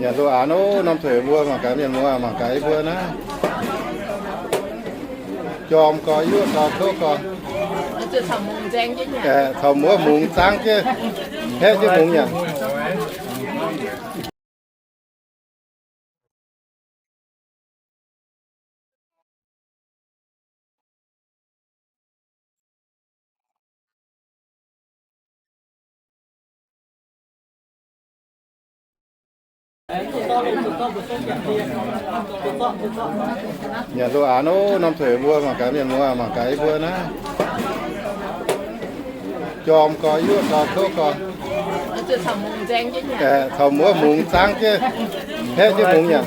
Nyanc loz-aanx ov, norm tuix mbuo mangc gaax mienh muoz, mangc gaax yie mbuo naaiv. Jorm gorx, yuoqv gorx, kouv gorx. Aeqv, taux muoz mungz zaangv jienv, haeqv jienv mungz nyanc. Nyanc loz-aanx ov, norm tuix mbuo mangc gaax mienh muoz, mangc gaax yie mbuo naaiv. Jorm gorx, yuoqv gorx, kouv gorx. Aeqv, taux muoz mungz zaangv jienv, haeqv jienv mungz nyanc.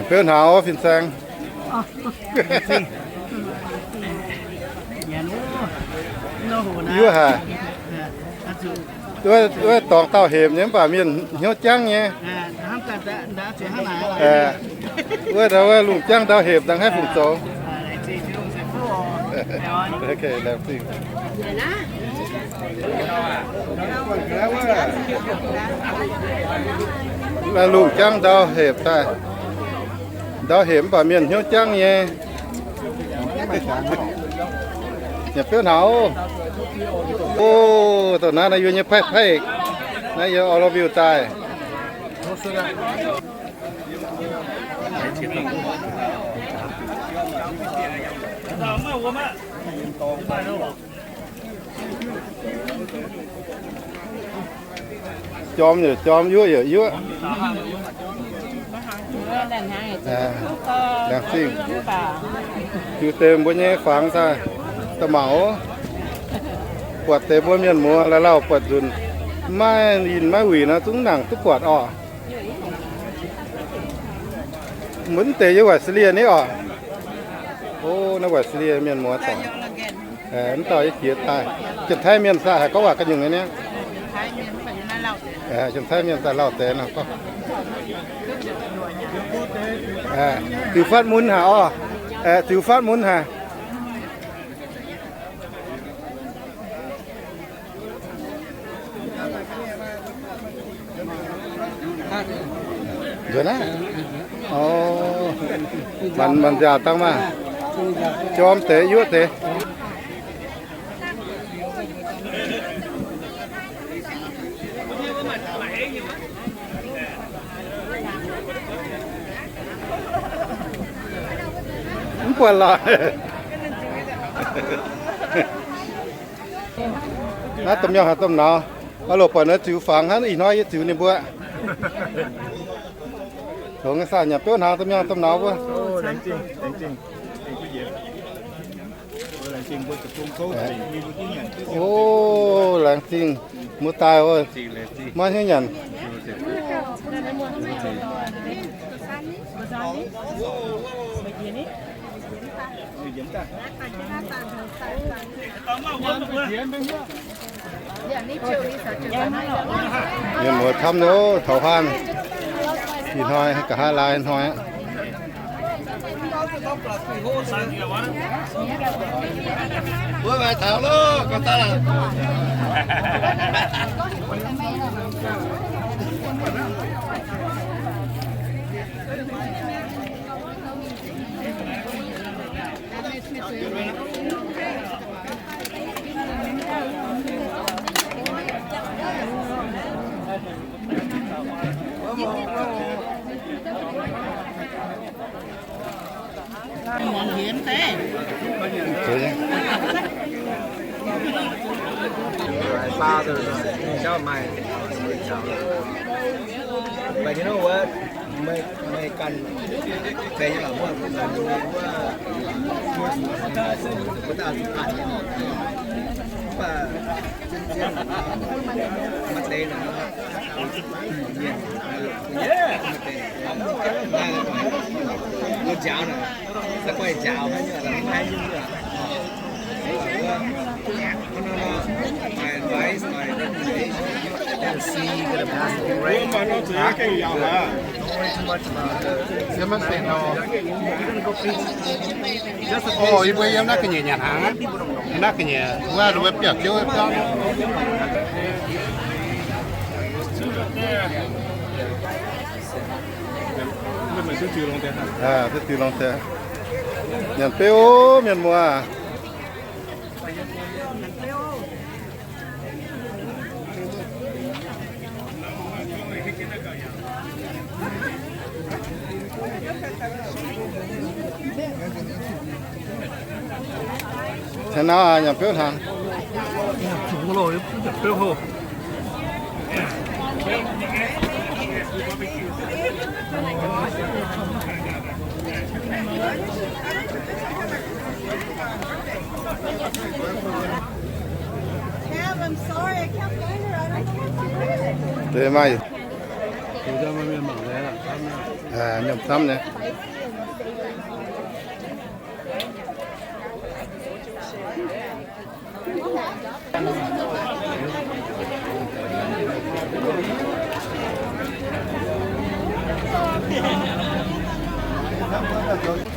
Beuv hnaangx ov, fin-saeng. Yuoqv haic. Wuov, wuov dorngx dauh hepc nyei mv baac mienh hnyouv jangv nyei. Wuov, wuov lungh jangv ndau hepc dangh haih fungc zoux. Ok, laengz zingh. Lungh jangv ndau hepc daaih. Ndau hepc mv baac mienh hnyouv jangv nyei. Nyanc beuv hnaangx ov. O, dongh naaiv, naaiv yie nyei พระเอก, naaiv yie ออลวิว daaih. Jorm yaac jorm, yuoqv yaac yuoqv. Laengz zingh. Ziux deix mbuo nyei fangx daaih, da'mangc ov. Buatc deix mbuo mienh muoz la'lauh buatc nzunc, maiv yinh maiv wuic nor zungv nangc duqv buatc orqc. Mbuo mv deix yiem Waaic Sieqv Liev ni orqc. O, naaiv Waaic Sieqv Liev mienh muoz doic. Mv dauh yie jiex daaih. Janx-Taiv mienh saah haiz gorngv waac ga'nyungc nyei niaa? Janx-Taiv mienh daaih lauh deix nor gorngv. Ziux fatv mun haic orqc. Ziux fatv mun haic. Nzuonx aqv. O, manc, manc nziaauc dangh maah. Jorm deix, yuoqv deix. Mv buatc lorqc. Naaiv domh mienh haaix domh nauz, oix lorqc buatc naaiv ziux fangx hnangv ih hnoi yie ziux ninh mbuo. Tongx saah nyanc beuv hnaangx domh mienh domh nauz mbuo. O, laengz zingh muoz-daaih oc, maiv hnyouv nyanc. Mienh muoz camv nyei, taux haaix ih hnoi nqa'haav laai hnoi aqv. My father, tell my, but you know what? Meih, meih ganh zeiz nyei lorqc, mbuo, mbuo, mbuo, mbuo daaih zuqc paatc nyei. Mv baac maaih deix naaic, mienh, maaih deix, mbuo njaaux naaic, se gorngv njaaux hnangv nyei, hnangv nyei. Orv, yie mbuo yiem naaiv ga'nyiec nyanc hnaangx aqv. Naaiv ga'nyiec wuov, wuov biauv-ziouv biauv. Aa, duqv diuh longx deix. Nyanc beuv oc, mienh muoz. Taux naaiv nyanc beuv hnaangx. Cam, I'm sorry, I can't find her. I don't know where she went. Deix maaih nyiemc camv nyei.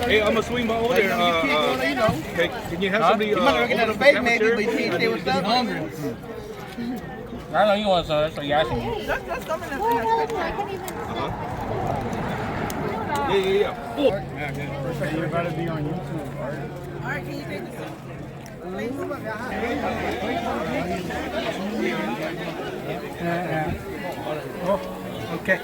Hey, I'm gonna swing by over there. Uh, uh, hey, can you have somebody uh, open up the cafeteria? That's, that's some of the things. Uh-huh. Yeah, yeah, yeah. Oh. You gotta be on YouTube. All right, can you take the seat? Yeah, yeah. Oh, okay.